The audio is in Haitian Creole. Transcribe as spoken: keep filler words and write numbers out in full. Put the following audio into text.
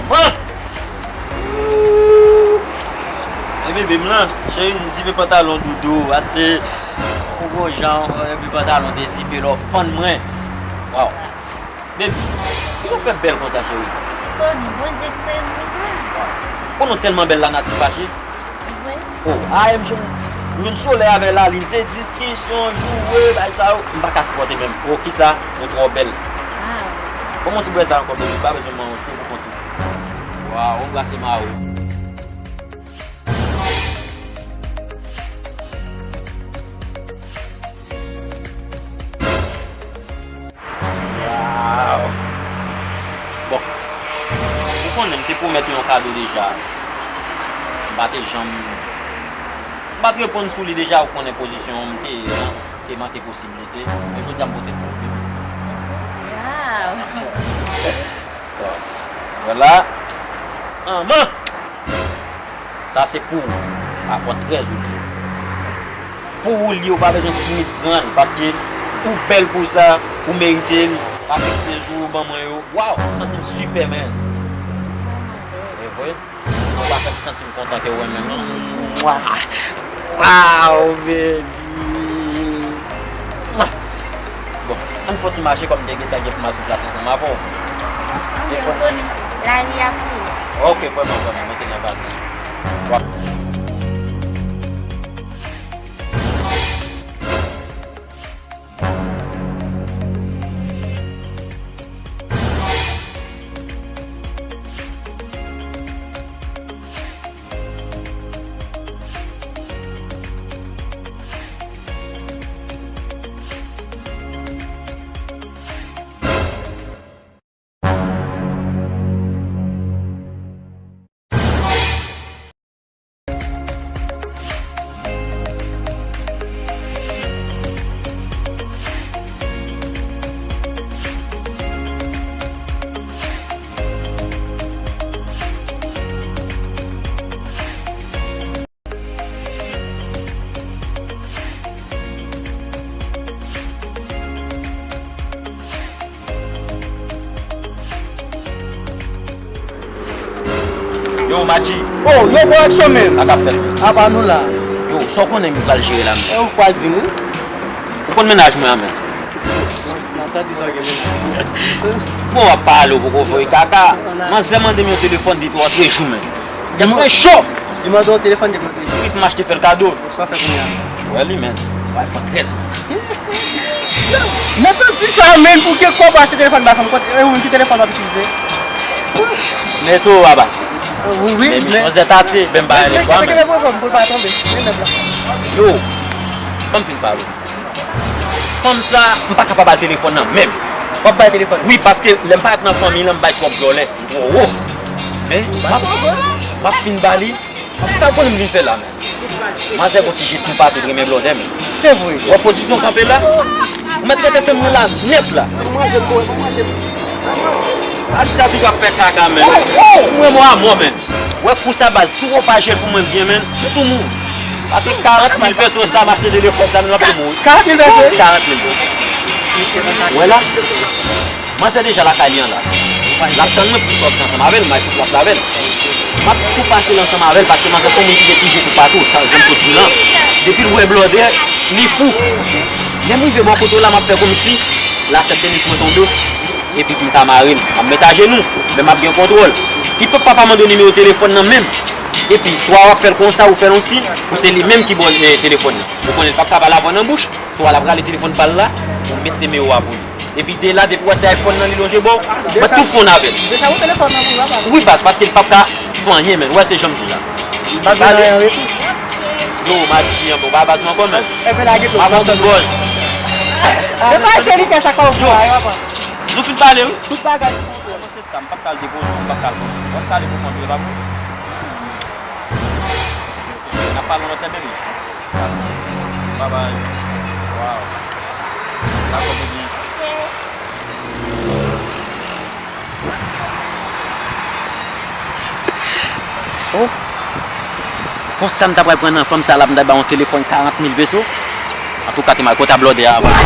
Mwen! E bebe m lan, cheri, zipe pantalon doudou, ase pou gwo jan, e, epi pantalon dezipe lè w fann mwen. Waw! Baby, kijan w fè bèl konsa, cheri? Tony, Bondye kreye m konsa. Konnen w tèlman bèl, lanati fache. Vre? Oh, a m jwenn, jwenn solèy avè lalin, se diskisyon, joure, bay sa yo, m pa ka sipòte menm. Oh, kisa? Ou twò bèl. Ah. Ban m yon ti bwèt ankò, baby, pa bezwen manyen, ou pou kont ou. Waw, anbrase mari w. Waw. Bon. Ou konnen m te pwomèt ou yon kado deja. M pa te janm, m pa t reponn sou li deja, ou konnen pozisyon m te ye an, te manke posiblite. Men jodi a m pote l pou ou, baby. Waw. Bon. Vwala. Manman! Sa se pou ou. Avantprèz ou li ye. Pou ou li ye, ou pa bezwen timid pran l, paske ou bèl pou sa, ou merite l. Pa fè plezi ou ban mwen yo. Waw, m santi m sipè, man. E vre? Ou pa fè m santi m kontan ke ou renmen m. Mwa. Waw, baby. Mwa. Bon, ann fè yon ti mache kòm m te gentan gen pou m al sou plas ansanm avè w. Anben, Tony, lari a pi. Ok, vrèman, vrèman, mete nan bal. Wap. Yo, Madji. Oh, yo, bro, aksyon, man. Sa k ap fèt? Apa nou la? Yo, sa w konnen m pral jere la, man? E, ou pral di m, wi. Ou konn mennaj mwen an, man? Nan tan di sa w gen mennaj. Bon, w ap pale, w poko voye kaka. Manzè mande m yon telefòn depi w antre jou, man. Depi mwen cho. Li mande w telefòn depi w antre jou. Wi, pou m achte fè l kado. Sa w fè kounye a? Wè li, man. Wè, fò trèz, man. Mèt ou di sa, man, pou gen kòb achte telefòn ba fanm, kot, e, ou menm ki telefòn w ap itilize? Mèt ou, Abas. Wi, wi, men. Manzè tate, ben, ba, men, men, men, men, men, pou l pa tonbe. Men, men, la. Yo, ban m fin pale w. Fanm sa, m pa ka pa ba l telefòn nan menm. W ap ba l telefòn? Wi, paske lè m parèt nan fanmi lan, m bay twòp vòlè, m twò wo. Men, m ap, m ap fin ba li. Sa w konnen m vin fè la menm? Manzè gon ti je toupatou, renmen blòdè menm. Se vre. Wè pozisyon kanpe la? Ou mèt rete tann mwen la nèt la. Manzè ko, manzè. Adja toujou ap fè kaka menm. Mwen mò a mò menm. Wè kou sa baz, si w pa jere l pou mwen byen, menn, m tou mouri. Paske karant mil peso sa, m achte telefòn sa, menn, m ap tou mouri. Karant mil peso? Karant mil peso. Wè la, manzè deja lakay li an la. L ap tann mwen pou m sòti ansanm avè l, m al sou plas la avè l. M ap tou pase l ansanm avè l, paske manzè se yon moun ki gen ti je toupatou, sa jan m sot di lan. Depi l wè blòdè, li fou. Lè m rive bò kote w la, m ap fè kòmsi latèt tenis mwen tonbe. Epi pou m ka mare l, m ap met ajenou, men m ap gen kontwòl. Li p ap pa mande w nimewo telefòn nan menm. Epi, swa w ap fè l konsa, ou fè l yon siy, pou se li menm ki ba w, eh, telefòn nan. Ou konnen l p ap ka pale avè w nan bouch, swa l ap rale telefòn pa l la, ou met nimewo a pou li. Epi de la, depi w wè se iPhone nan li lonje ba w, mwen tou fonn avè l. Deja ou telefòn nan pou l la, pa. Wi, baz, paske l p ap ka fè anyen, menn. Ou wè se jan m di la. Li pa vin anyen an retou. Yo, Madji an, bon, pa baz mwen ankò, menn. Epi lage tou. M ap yon ti bòz. Yo, pa cheri, kè sa ka w fè a, yo, papa. Nou fin pale, wi. Tout bagay. Mwen se ta, m p ap ka al depoze w, m p ap ka al poze w. W ap ka ale pou kont ou, e pa pou. N ap pale yon lòt lè, baby. Bye bye. Wow. Dakò, baby. Oh. Konsa m ta pral pran nan fanm sa la, m ta ba yon telefòn karant mil peso. Antouka, te mal kòta blòdè a avan.